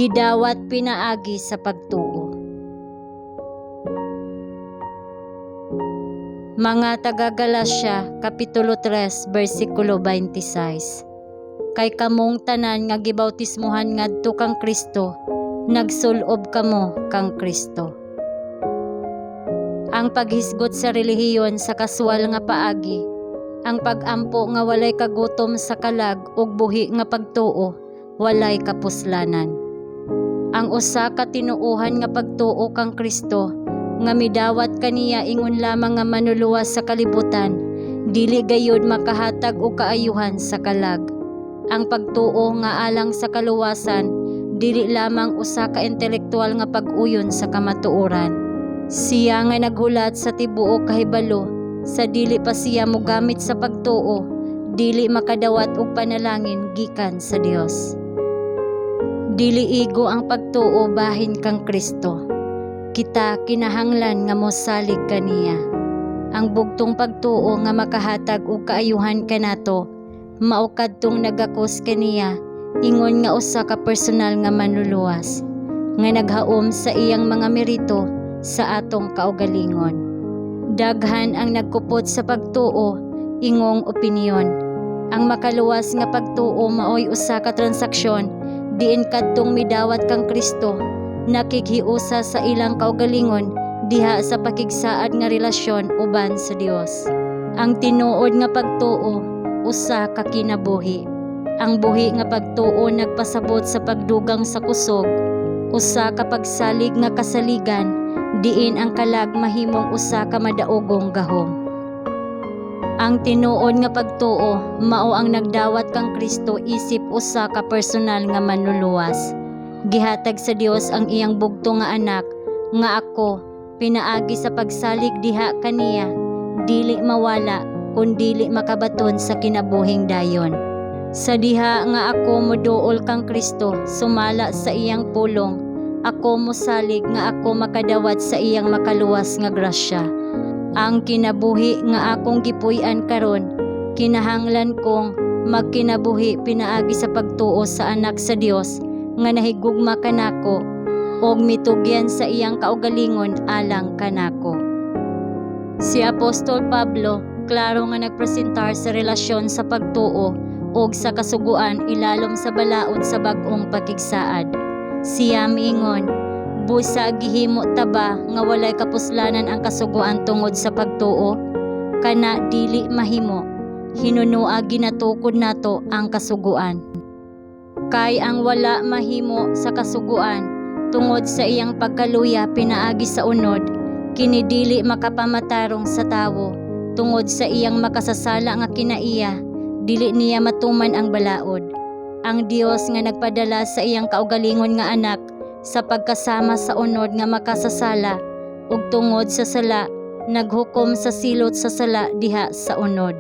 Gidawat pinaagi sa pagtuo. Mga taga-Galacia, Kapitulo 3, versikulo 26. Kay kamong tanan nga gibautismuhan ngadto kang Kristo, nagsul-ob kamo kang Kristo. Ang paghisgot sa relihiyon sa kaswal nga paagi, ang pag-ampo nga walay kagutom sa kalag ug buhi nga pagtuo, walay kapuslanan. Ang usa ka tinuohan nga pagtuo kang Kristo, nga midawat kaniya ingon lamang nga manluluwas sa kalibutan, dili gayud makahatag og kaayuhan sa kalag. Ang pagtuo nga alang sa kaluwasan dili lamang usa ka intelektual nga pag-uyon sa kamatuoran. Siya nga naghulat sa tibuok kahibalo sa dili pa siya mogamit sa pagtuo, dili makadawat og panalangin gikan sa Dios. Dili igo ang pagtuo bahin kang Kristo. Kita kinahanglan nga mosalig kaniya. Ang bugtong pagtuo nga makahatag og kaayuhan kanato mao kadtong nagakos kaniya ingon nga usa ka personal nga manluluwas nga naghaom sa iyang mga merito sa atong kaugalingon. Daghan ang nagkupot sa pagtuo ingong opinyon. Ang makaluwas nga pagtuo maoy usa ka transaksyon diin kadtong midawat kang Kristo nakighiusa sa ilang kaugalingon diha sa pakigsaad nga relasyon uban sa Dios. Ang tinuod nga pagtuo usa ka kinabuhi. Ang buhi nga pagtuo nagpasabot sa pagdugang sa kusog, usa ka pagsalig nga kasaligan diin ang kalag mahimong usa ka madaogong gahom. Ang tinuod nga pagtuo mao ang nagdawat kang Kristo isip usa ka personal nga manluluwas. Gihatag sa Dios ang iyang bugto nga anak nga ako, pinaagi sa pagsalig diha kaniya, dili mawala kun dili makabaton sa kinabuhing dayon. Sa diha nga ako moduol kang Kristo sumala sa iyang pulong, ako mosalig nga ako makadawat sa iyang makaluwas nga grasya. Ang kinabuhi nga akong gipuy-an karon, kinahanglan kong magkinabuhi pinaagi sa pagtuo sa Anak sa Dios nga nahigugma kanako ug mitugyan sa iyang kaugalingon alang kanako. Si Apostol Pablo klaro nga nagpresentar sa relasyon sa pagtuo ug sa kasuguan ilalom sa balaod sa bag-ong pakigsaad. Siya miingon, "Busa gihimo ta ba nga walay kapuslanan ang kasuguan tungod sa pagtuo? Kana dili mahimo. Hinunua ginatukod nato ang kasuguan." Kay ang wala mahimo sa kasuguan tungod sa iyang pagkaluya pinaagi sa unod, kini dili makapamatarong sa tawo tungod sa iyang makasasala nga kinaiya, dili niya matuman ang balaod. Ang Dios nga nagpadala sa iyang kaugalingon nga anak sa pagkasama sa unod nga makasasala ug tungod sa sala naghukom sa silot sa sala diha sa unod.